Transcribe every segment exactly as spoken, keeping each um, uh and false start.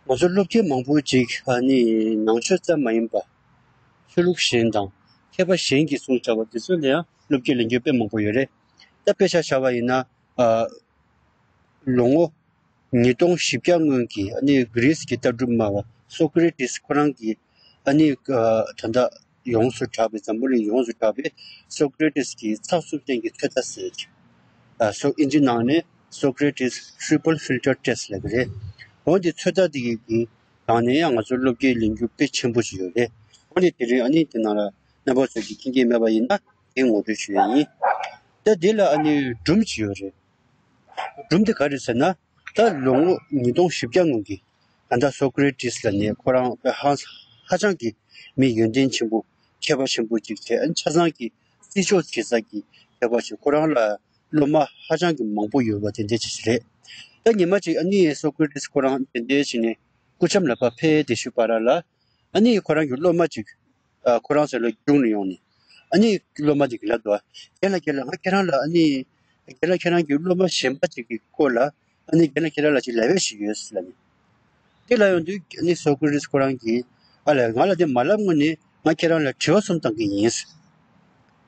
ང་ཚོ་སློབ་དགེ་མང་པོ་ཅིག་ཨ་ནི་ནང་ཆོས་ཙམ་མ་ཡིན་པ། ཆོས་ལུགས་གཞན་དང་མཁས་པ་གཞན་གྱིས་གསུངས་བཞག་པ་དེ་ཚོ་ལ་ཡང་སློབ་དགེ་ལེན་རྒྱུ་དཔེ་མང་པོ་ཡོད་རེད། ད་དཔེ་ཆ་བཞག་པ་ཡིན་ན། ཨ། ལོ་ངོ་ཉིས་སྟོང་བཞི་བརྒྱ་སྔོན་གྱི་ཨ་ནི་གྷི་རིས་ཀྱི་ལྟ་གྲུབ་སྨྲ་བ་སོ་ཀི་རེ་ཏིས་ཁོ་རང་གིས་ཨ་ནི། ཨ། ད་ལྟ་ཡོངས་སུ་གྲགས་པའི། འཛམ་བུ་གླིང་ཡོངས་སུ་གྲགས་པའི་སོ་ཀི་རེ་ཏིས་ཀྱི་ཚགས་ཚུད་ཅན་གྱི་ཚོད་ལྟ་ཟེར་གྱི། ཨ། སོ་ཨིན་ཇི་ནང་ནས་Socrates triple filter test ལབ་ཀྱི་རེད། འོ་འདི་ཚོད་ལྟ་འདི་གི་ནང་ནས་ཡང་ང་ཚོ་སློབ་དགེ་ལེན་རྒྱུ་དཔེ་ཆེན་པོ་ཞིག་ཡོད་རེད། འོ་འདི་དེ་རིང་ཨ་ནི་དེ་ནང་ལ་རྣམ་པ་ཚོ་གིས་མཁྱེན་གྱི་མེད་པ་ཡིན་ན་དེ་ངོ་སྤྲོད་ཞུ་ཡ་ཡིན། ད་འདི་ལ་ཨ་ནི་སྒྲུང་ཅིག་ཡོད་རེད། སྒྲུང་དེ་ག་རེ་ཟེར་ན། ད་ལོ་ངོ་ཉིས་སྟོང་བཞི་བརྒྱ་སྔོན་གྱི་ད་ལྟ་སོ་ཀི་རེ་ཏིས་ལབ་མཁན་ཁོ་རང་ཧ་ཧ་ཅང་གི་མི་ཡོན་ཏན་ཆེན་པོ། མཁས་པ་ཆེན་པོ་ཅིག་བྱས། ཨ་ནི་ཆ་ཚང་གི་བརྩི་འཇོག་བྱེད་ས་གི་མཁས་པ་ཞིག་ཁོ་རང་ལ་སློབ་མ་ཧ་ཅང་གི་མང་པོ་ཡོད་པ་དེ་འདྲ་ཅིག་རེད། ད་ཉི་མ་ཅིག་ཨ་ནི་སོ་ཀི་རེ་ཏིས་ཁོ་རང་དེ་འདྲ་བྱས་ནས་སྐུ་ལྕམ་ལགས་ཕར་ཕེབས་བསྡད་ཤུལ་བར་ལ། ཨ་ནི་ཁོ་རང་གི་སློབ་མ་ཅིག་ཨ། ཁོ་རང་ཚོ་ལ་རྒྱུགས་ནས་ཡོང་ནས། ཨ་ནི་སློབ་མ་དེ་གིས་ལབ་འདུག་རྒན་ལགས། རྒན་ལགས། ང་ཁྱེད་རང་ལ་ཨ་ནི། རྒན་ལགས་ཁྱེད་རང་གི་སློབ་མ་གཞན་པ་ཅིག་གི་སྐོར་ལ་ཨ་ནི་རྒན་ལགས་ཁྱེད་རང་ལ་ཅིག་ལབ་ཡས་ཞིག་ཡོད་ཟེར་ལབ་ནས། དེ་ལབ་ཡོང་དུས་ཨ་ནི་སོ་ཀི་རེ་ཏིས་ཁོ་རང་གིས། ཨ་ལས། ང་ལ་དེ་མ་ལབ་སྔོན་ནས་ང་ཁྱེད་རང་ལ་དྲི་བ་གསུམ་བཏང་གི་ཡིན་ཟེར་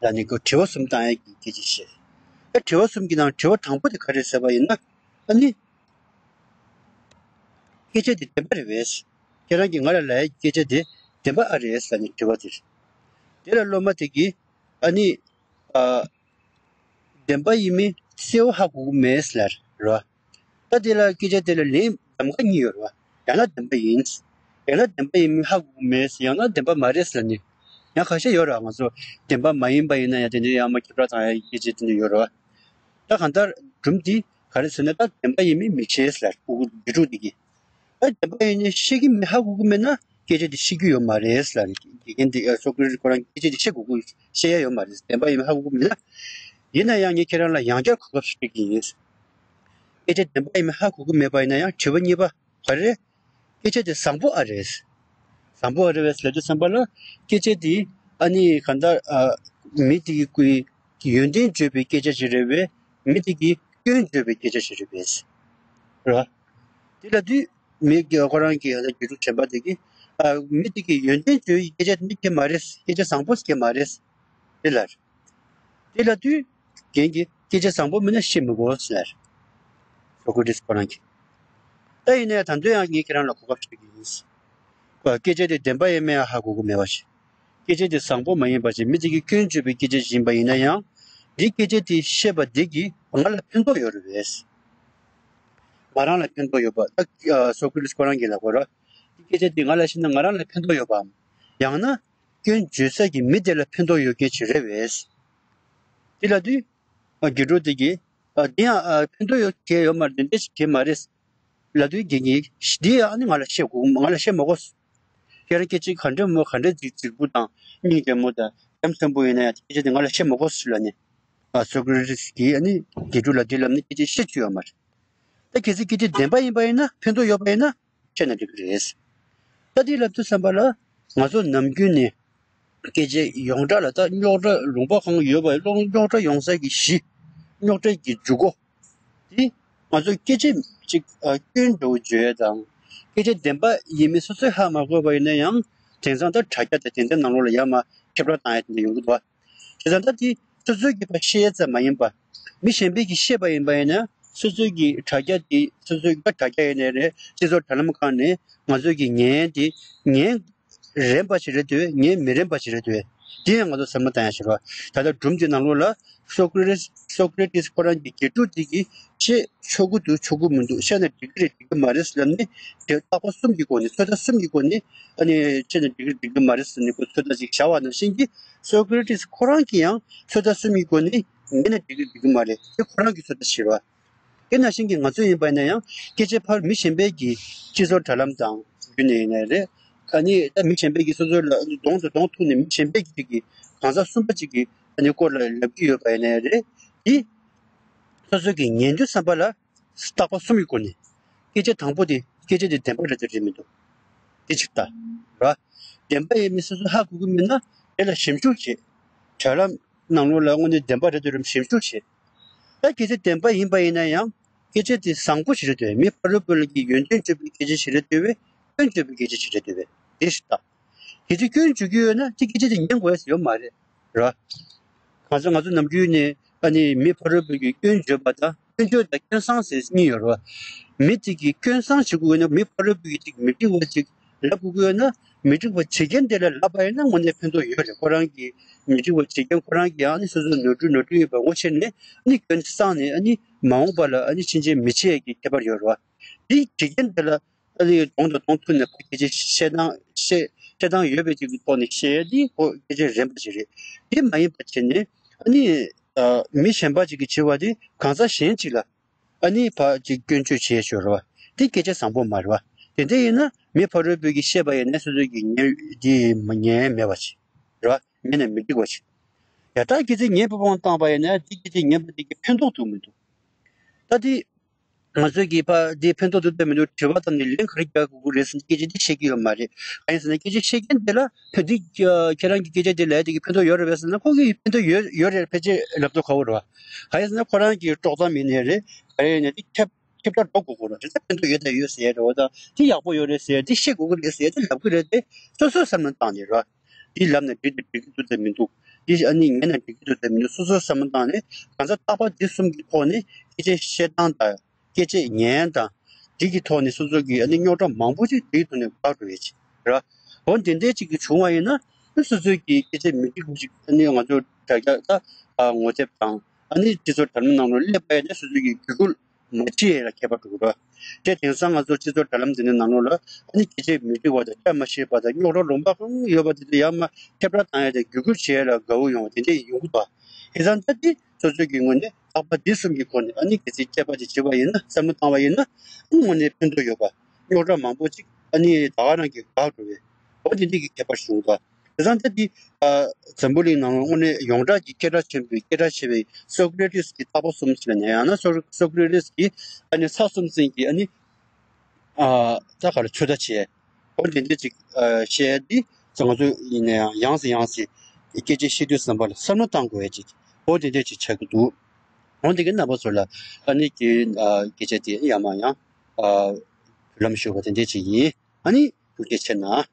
ལབ་ནས། ཁོས་དྲི་བ་གསུམ་བཏང་ཡས་ཀྱི་སྐད་ཆ་བཤད། ཨ། དྲི་བ་གསུམ་གྱི་ནང་དྲི་བ་དང་པོ་དེ་ག་རེ་ཟེར་བ་ཡིན་ན། ཨ་ནི། སྐད་ཆ་དེ་བདེན་པ་རེད་པས། ཁྱེད་རང་གིས་ང་ལ་ལབ་ཡས་སྐད་ཆ་དེ་བདེན་པ་ཨ་རེད་ཟེར་ནས་དྲི་བ་དེ་རེད། དེ་ལ་སློབ་མ་དེ་གིས་ཨ་ནི། ཨ། བདེན་པ་ཡིན་མིན་གསལ་བོ་ཧ་གོ་གི་མེད་ཟེར་ལབ་རེད་པ། ད་དེ་ལ་སྐད་ཆ་དེ་ལ་ལན་གདམ་ག་གཉིས་ཡོད་རེད་པ། ཡང་ན་བདེན་པ་ཡིན། ཡང་ན་བདེན་པ་ཡིན་མིན་ཧ་གོ་གི་མེད། ཡང་ན་བདེན་པ་མ་རེད་ཟེར་ནས། ཡང་ཁ་ཤས་ཡོད་རེད་པ། ང་ཚོ་བདེན་པ་མ་ཡིན་པ་ཡིན་ན་ཡང་དེ་འདྲའི་ཡང་མ་ཁྱབ་བསྒྲགས་བཏང་ཡས་སྐད་ཆ་དེ་འདྲ་ཡོད་རེད་པ། ད་གང་ལྟར་སྒྲུང་འདི་ག་རེ་ཟེར་ན། ད་བདེན་པ་ཡིན་མིན་མི་ཤེས་ལབ། ཁོ་དགེ་ཕྲུག་འདི་གིས། ད་བདེན་པ་ཡིན་ནའི་ཤེས་ཀྱི་མེད། ཧ་གོ་གི་མེད་ན་སྐད་ཆ་འདི་ཤེས་རྒྱུ་ཡོད་མ་རེད་ལབ། དགེ་རྒན་འདི། ཨ། སོ་ཀི་རེ་ཏིས་ཁོ་རང་སྐད་ཆ་འདི་བཤད་དགོས་ཀྱི། བཤད་ཡ་ཡོད་མ་རེད། བདེན་པ་ཡིན་མིན་ཧ་གོ་གི་མེད་ན། ཡིན་ན་ཡང་ངས་ཁྱེད་རང་ལ་ཡང་བསྐྱར་གོ་སྐབས་ཤིག་སྤྲད་ཀྱི་ཡིན། སྐད་ཆ་བདེན་པ་ཡིན་མིན་ཧ་གོ་གི་མེད་པ་ཡིན་ན་ཡང་དྲི་བ་གཉིས་པ། ག་རེ། སྐད་ཆ་དེ་བཟང་པོ་ཨ་རེད། བཟང་པོ་ཨ་རེད་པས་ལབ་དུས་ཙམ་པ་ལ། སྐད་ཆ་དེ་ཨ་ནི་གང་ལྟར། ཨ། མི་དེ་གི་ཀུན་ཡོན་ཏན་བརྗོད་པའི་སྐད་ཆ་ཞིག་རེད་པས། མི་དེ་གི་སྐྱོན་བརྗོད་པའི་སྐད་ཆ་ཞིག་རེད་པས། རེད་པ། དེ་ལབ་དུས་མི་དེ་ཁོ་རང་གི་ཨ་ནི་དགེ་ཕྲུག་གཞན་པ་དེ་གིས། ཨ། མི་དེ་གི་ཡོན་ཏན་བརྗོད་ཡའི་སྐད་ཆ་དེ་ནི་དེ་མ་རེད། སྐད་ཆ་བཟང་པོ་ཞིག་མ་རེད། དེ་ལ། དེ་ལབ་དུས་རྒན་གྱིས་སྐད་ཆ་བཟང་པོ་མིན་ན་བཤད་མི་དགོས་ཟེར། སོ་ཀི་རེ་ཏིས་ཁོ་རང་གིས། ད་ཡིན་ནའི་ད་དུང་ཡང་ངས་ཁྱེད་རང་ལ་གོ་སྐབས་སྤྲད་ཀྱི་ཡིན། ཁོས་སྐད་ཆ་དེ་བདེན་པ་ཡིན་མིན་ཧ་གོ་གི་མེད་པ་ཞིག་སྐད་ཆ་དེ་བཟང་པོ་མ་ཡིན་པ་ཞིག་མི་དེ་གི་སྐྱོན་བརྗོད་པའི་སྐད་ཆ་ཞིག་ཡིན་པ་ཡིན་ན་ཡང་། འདིའི་སྐད་ཆ་དེ་བཤད་པ་དེ་གིས་ང་ལ་ཕན་ཐོགས་ཡོད་རེད་པས། ང་རང་ལ་ཕན་ཐོགས་ཡོད་པ། ད། ཨ། སོ་ཀི་རེ་ཏིས་ཁོ་རང་གིས་ལབ་དགོས་རེད། འདིའི་སྐད་ཆ་དེ་ང་ལ་བཤད་ན་ང་རང་ལ་ཕན་ཐོགས་ཡོད་པའམ། ཡང་ན། སྐྱོན་བརྗོད་ས་གི་མི་དེ་ལ་ཕན་ཐོགས་ཡོད་མཁན་ཞིག་རེད་པས། དེ་ལབ་དུས། ཨ། དགེ་ཕྲུག་དེ་གིས། ཨ། འདི་ཡང་། ཨ། ཕན་ཐོགས་ཡོད་མཁན་ཡོད་མ་རེད། འདི་འདྲ་ཞིག་མ་རེད་ལབ་དུས་རྒན་གྱིས། འདི་ཡང་ཨ་ནི་ང་ལ་བཤད་དགོས། ང་ལ་བཤད་མ་དགོས། ཁྱེད་རང་སྐད་ཆ་ག་འདྲ་མོ་ག་འདྲ་ཅིག་རྫིག་པོ་དང་སྙིང་རྗེ་མོ་དང་འཇམ་ཐིང་པོ་ཡིན་ན་ཡང་སྐད་ཆ་དེ་ང་ལ་བཤད་མ་དགོས་ལབ་ནས། ཨ། སོ་ཀི་རེ་ཏིས་ཀྱིས་ཨ་ནི་དགེ་ཕྲུག་ལ་དེ་ལབ་ནས་སྐད་ཆ་བཤད་རྒྱུ་ཡོད་མ་རེད། ད་གལ་སྲིད་སྐད་ཆ་བདེན་པ་ཡིན་པ་ཡིན་ན། ཕན་ཐོགས་ཡོད་པ་ཡིན་ན། བཤད་ན་འགྲིག་གི་རེད། ད་དེ་ལབ་དུས་ཙམ་པ་ལ། ང་ཚོ་ནམ་རྒྱུན་ནས་སྐད་ཆ་རྙོག་དྲ་ལ། ད་རྙོག་དྲ་ལུང་པ་གང་ཡོད་པ་ཡིན་ན། རྙོག་དྲ་ཡོང་ས་གི་གཞི། རྙོག་དྲ་གི་འཇུག་སྒོ་དེ། ང་ཚོ་སྐད་ཆ་ཅིག་ཨ། སྐྱོན་འདྲ་བོ་བརྗོད་ཡ་དང་། སྐད་ཆ་བདེན་པ་ཡིན་མིན་སོ་སོས་ཧ་མ་གོ་བ་ཡིན་ན་ཡང་། དེང་སང་ད་དྲ་རྒྱ་དང་དེ་འདྲའི་ནང་ལོགས་ལ་ཡར་མར་ཁྱབ་བསྒྲགས་བཏང་ཡ་དེ་འདྲ་ཡོང་གི་འདུག་བ། བྱས་ཙང་ད་དེ་སོ་སོའི་གི་ཕར་བཤད་ཡ་ཙམ་མ་ཡིན་པ། མི་གཞན་པའི་གི་བཤད་པ་ཡིན་པ་ཡིན་ན། སོ་སོའི་གི་དྲ་རྒྱ་དེ། སོ་སོའི་གི་དྲ་རྒྱ་ཡིན་ནའི་རེད། སྤྱི་ཚོགས་དྲ་ལམ་ཁག་ནས་ང་ཚོའི་གི་ཉན་དེ། ཉན་རན་པ་ཞིག་རེད་འདུག་ཉན་མི་རན་པ་ཞིག་རེད་འདུག་དེ་ཡང་ང་ཚོ་བསམ་བློ་བཏང་ཡ་ཞིག་རེད། ད་ལྟ་སྒྲུང་དེ་ནང་ལོགས་ལ་སོ་ཀི་རེ་ཏིས། སོ་ཀི་རེ་ཏིས་ཁོ་རང་གི་དགེ་ཕྲུག་དེ་གིས་བཤད་ཆོག་གི་འདུག་ཆོག་གི་མི་འདུག་བཤད་ན་འགྲིག་གི་རེད། འགྲིག་གི་མ་རེད་ལབ་ནས། དེ་བརྟག་པ་གསུམ་གྱི་སྒོ་ནས། ཚོད་ལྟ་གསུམ་གྱི་སྒོ་ནས། ཨ་ནི་བཤད་ན་འགྲིག་གི་རེད། འགྲིག་གི་མ་རེད་ཟེར་ནས་ཁོས་ཚོད་ལྟ་ཅིག་བཞག་པ་ནང་བཞིན་གྱི། སོ་ཀི་རེ་ཏིས་ཁོ་རང་གིས་ཡང་ཚོད་ལྟ་གསུམ་གྱི་སྒོ་ནས་ཉན་ན་འགྲིག་གི་རེད། འགྲིག་གི་མ་རེད། དེ་ཁོ་རང་གི་ཚོད་ལྟ་ཞིག་རེད་བ། དེ་ནང་བཞིན་གྱི་ང་ཚོ་ཡིན་པ་ཡིན་ན་ཡང་། སྐད་ཆ་ཕར་མི་གཞན་པའི་གི་སྤྱི་ཚོགས་དྲ་ལམ་དང་བརྒྱུད་ནས་ཡིན་ནའི་རེད། ཨ་ནི་ད་མི་གཞན་པའི་གི་སོ་སོ་ལ་གདོང་དང་གདོང་ཐུག་ནས་མི་གཞན་པའི་གི་ཅིག་གི་གང་ཟག་གསུམ་པ་ཅིག་གི་ཨ་ནི་སྐོར་ལ་ལབ་ཀྱི་ཡོད་པ་ཡིན་ནའི་རེད། དེ་སོ་སོ་གིས་ཉན་དུས་ཙམ་པ་ལ། བརྟག་པ་གསུམ་གྱི་སྒོ་ནས། སྐད་ཆ་དང་པོ་དེ། སྐད་ཆ་དེ་བདེན་པ་རེད་དམ་རེད་མི་འདུག་དེ་གཅིག་ལྟ་ར། བདེན་པ་ཡིན་མིན་སོ་སོ་ཧ་གོ་གི་མེད་ན། དེ་ལ་ཞིབ་འཇུག་བྱེད། དྲ་ལམ་ནང་ལོགས་ལ་དངོས་གནས་བདེན་པ་རེད་དམ་རེད་ཞིབ་འཇུག་བྱེད། ད་གལ་སྲིད་བདེན་པ་ཡིན་པ་ཡིན་ན་ཡང་། སྐད་ཆ་དེ་བཟང་པོ་ཞིག་རེད་འདོད། མི་ཕ་རོལ་པོ་ལ་གི་ཡོན་ཏན་བརྗོད་པའི་སྐད་ཆ་ཞིག་རེད་འདོད་པས། སྐྱོན་བརྗོད་པའི་སྐད་ཆ་ཞིག་རེད་འདོད་པས། དེ་ཞིག་ད། གལ་ཏེ་སྐྱོན་བརྗོད་ཀྱི་ཡོད་ན་དེ་སྐད་ཆ་དེ་ཉན་དགོས་ཡ་ཡོད་མ་རེད། རེད་བ། གང་ཟག་ང་ཚོ་ནམ་རྒྱུན་ནས་ཨ་ནི་མི་ཕ་རོལ་པོ་གི་སྐྱོན་བརྗོད་པ་དང་སྐྱོན་བརྗོད་དང་སྐྱོན་གསང་ཟེར་གཉིས་ཡོད་རེད་བ། མི་དེ་གི་སྐྱོན་གསང་བྱེད་དགོས་ན་མི་ཕ་རོལ་པོ་གི་ཅིག་མི་འགྲིག་པ་ཅིག་ལབ་དགོས་ཀྱི་ཡོད་ན། མི་འགྲིག་པ་བྱེད་མཁན་དེ་ལ་ལབ་པ་ཡིན་ན་དངོས་གནས་ཕན་ཐོགས་ཡོད་རེད། ཁོ་རང་གི་མི་འགྲིག་པ་བྱེད་མཁན་ཁོ་རང་གི་ཨ་ནི་སོ་སོའི་ནོར་འཁྲུལ་ནོར་འཁྲུལ་ཡོད་པ་ངོ་ཤེས་ནས་ཨ་ནི་སྐྱོན་གསང་ནས་ཨ་ནི་མ་འོངས་པ་ལ་ཨ་ནི་ཕྱིན་ཆད་མི་བྱེད་ཡས་ཀྱི་ཁྱད་པར་ཡོད་རེད་བ། དེ་བྱེད་མཁན་དེ་ལ་ཨ་ནི་གདོང་དང་གདོང་ཐུག་ནས་ཁོ་སྐད་ཆ་བཤད་སྟངས་བཤད་བཤད་སྟངས་ཡོད་པའི་ཅིག་གི་ཐོག་ནས་བཤད་ཡས་དེ་ཁོ་སྐད་ཆ་རན་པ་ཞིག་རེད། དེ་མ་ཡིན་པ་བྱས་ནས་ཨ་ནི་ཨ་མི་གཞན་པ་ཅིག་གིས་བྱས་པ་དེ་གང་ཟག་གཞན་ཅིག་ལ་ཨ་ནི་ཕར་ཅིག་སྐྱོན་བརྗོད་བྱེད་ཡས་ཞིག་རེད་བ། དེ་སྐད་ཆ་བཟང་པོ་མ་རེད་བ། དེ་འདྲ་ཡིན་ན་མི་ཕ་རོལ་པོ་གིས་བཤད་པ་ཡིན་ན་སོ་སོ་གིས་ཉན་དེ་མ་ཉན་མེད་པ་ཞིག་རེད་བ། ཉན་ན་མི་འགྲིག་པ་ཞིག་ཡ་ད་སྐད་ཆ་ཉན་པ་པང་བཏང་པ་ཡིན་ན་དེ་སྐད་ཆ་ཉན་པ་དེ་གི་ཕན་ཐོགས་འདུག་མི་འདུག་ད་དེ། ང་ཚོས་ཀྱིས་ཕ་དེ་ཕན་ཐོགས་འདུག་དང་མི་འདུག་དྲི་བ་བཏང་ནས་ལན་ག་རེ་རྒྱག་དགོས་ཀྱི་རེད་ཟེར་ན་སྐད་ཆ་དེ་བཤད་ཀྱི་ཡོད་མ་རེད། གང་ཡིན་ཟེར་ན་སྐད་ཆ་བཤད་མཁན་དེ་ལ་ཕན་དེ་ཁྱེད་རང་གི་སྐད་ཆ་དེ་ལ་དེ་གི་ཕན་ཐོགས་ཡོད་རེད་པས་ཟེར་ན་ཁོ་གིས་ཕན་ཐོགས་ཡོད་ཡོད་རེད་ཕལ་ཆེར་ལབ་ཐུབ་ཁག་པོ་རེད་བ། གང་ཡིན་ཟེར་ན་ཁོ་རང་གི་དཀྲོག་གཏམ་ཡིན་ནའི་རེད། ག་རེ་ཡིན་ནའི་དེ་ཁྱབ་ཁྱབ་བསྒྲགས་འགྲོ་དགོས་ཀྱི་རེད། དེ་ལ་ཕན་ཐོགས་ཡོད་དང་ཡོད་ཟེར་ཡ་རེད་བ། དང་དེ་ཡག་པོ་ཡོད་རེད་ཟེར་ཡ་དེ་བཤད་དགོས་ཀྱི་རེད་ཟེར་ཡ་དེ་ལབ་ཀྱི་རེད་དེ་སོ་སོས་བསམ་བློ་བཏང་ནས་རེད་བ། འདི་ལབ་ན་འགྲིག་འདུག་འགྲིག་གི་འདུག་དང་མི་འདུག་འདི་ཨ་ནི་ཉན་ན་འགྲིག་གི་འདུག་དང་མི་འདུག་སོ་སོའི་བསམ་བློ་བཏང་ནས་གང་ཟག་རྟག་པར་འདི་གསུམ་གྱི་ཐོག་ནས་སྐད་ཆ་བཤད་སྟངས་དང་སྐད་ཆ་ཉན་དང་འདི་གི་ཐོག་ནས་སོ་སོ་གི་ཨ་ནི་རྙོག་དྲ་མང་པོ་ཅིག་འདིའི་ཐོག་ནས་འགག་འགྲོ་ཡས་ཅིག་ར། འོ་འདི་འདྲའི་ཅིག་གི་བྱུང་བ་ཡིན་ན་ཨ་སོ་སོའི་གི་སྐད་ཆ་མི་འགྲིག་པ་ཅིག་ཨ་ནི་ང་ཚོ་དྲ་རྒྱ་ད་ངོ་དེབ་དང་ཨ་ནི་སྤྱི་ཚོགས་དྲ་ལམ་ནང་ལ་སླེབས་པ་ཡིན་ན་སོ་སོ་གི་གུས་བཀུར་མ་བྱེད་ཡས་ལ་ཁྱད་པར་འགྲོ་གི་རེད། དེ་དེང་སང་ང་ཚོ་སྤྱི་ཚོགས་དྲ་ལམ་འདི་ནས་ནང་ལོགས་ལ་ཨ་ནི་སྐད་ཆ་མི་འགྲིག་པ་དང་བཤད་མ་ཤེས་པ་དང་རྙོག་དྲ་ལུང་པ་གང་ཡོད་པ་དེ་ཚོ་ཡར་མར་ཁྱབ་བསྒྲགས་བཏང་ཡས་དང་བརྒྱུད་སྐུར་བྱེད་ཡས་ལ་དགའ་བོ་ཡོང་བ་དེ་འདྲས་ཡོང་གི་འདུག་དེ་ཙང་ད་དེ་སོ་སོ་གི་ངོས་ནས་རྟག་པར་འདི་གསུམ་གྱི་སྒོ་ནས་ཨ་ནི་གལ་སྲིད་དཔྱད་པ་དེ་བྱེད་པ་ཡིན་ན་བསམ་བློ་བཏང་བ་ཡིན་ན་ཨ་ནི་དངོས་གནས་ཕན་ཐོགས་ཡོད་པ། རྙོག་དྲ་མང་པོ་ཅིག་ཨ་ནི་ད་ག་རང་གིས་འགག་འགྲོ་བས། འོ་དེ་འདྲས་ཀྱི་ཁྱད་པར་བྱུང་འདུག་དེ་ཙང་ད་འདི་ཨ་འཛམ་བུ་གླིང་ནང་ལ་དངོས་གནས་ཡོངས་གྲགས་ཀྱི་སྐད་གྲགས་ཆེན་པོའི་སྐད་གྲགས་ཆེ་བའི་སོ་ཀི་རེ་ཏིས་ཀྱི་རྟག་པ་གསུམ་ཟེར་ན་ཡང་ན་སོ་སོ་ཀི་རེ་ཏིས་ཀྱི་ཨ་ནི་ཚར་གསུམ་ཙམ་གྱི་ཨ་ནི་ཨ་ད་ག་རེ་ཚོད་ལྟ་བྱས། འོ་དེ་འདྲས་ཅིག་ཨ་བཤད་དེ་ང་ཚོ་ཡིན་ན་ཡང་ཡང་སེ་ཡང་སེ་སྐད་ཆ་བཤད་དུས་ཙམ་པ་ལ་བསམ་བློ་བཏང་དགོས་ཡ་ཅིག་འོ་དེ་འདྲས་ཅིག་ཆགས་ཀྱི་འདུག་འོ་དེ་གི་རྣམ་པ་ཚོ་ལ་ཨ་ནི་གི་ཨ་སྐད་ཆ་དེ་ཡང་མ་ཡང་ཨ་ལམ་ཞུ་བ་དེ་འདྲས་ཅིག་ཡིན། ཨ་ནི་ཐུགས་རྗེ་ཆེ་གནང་།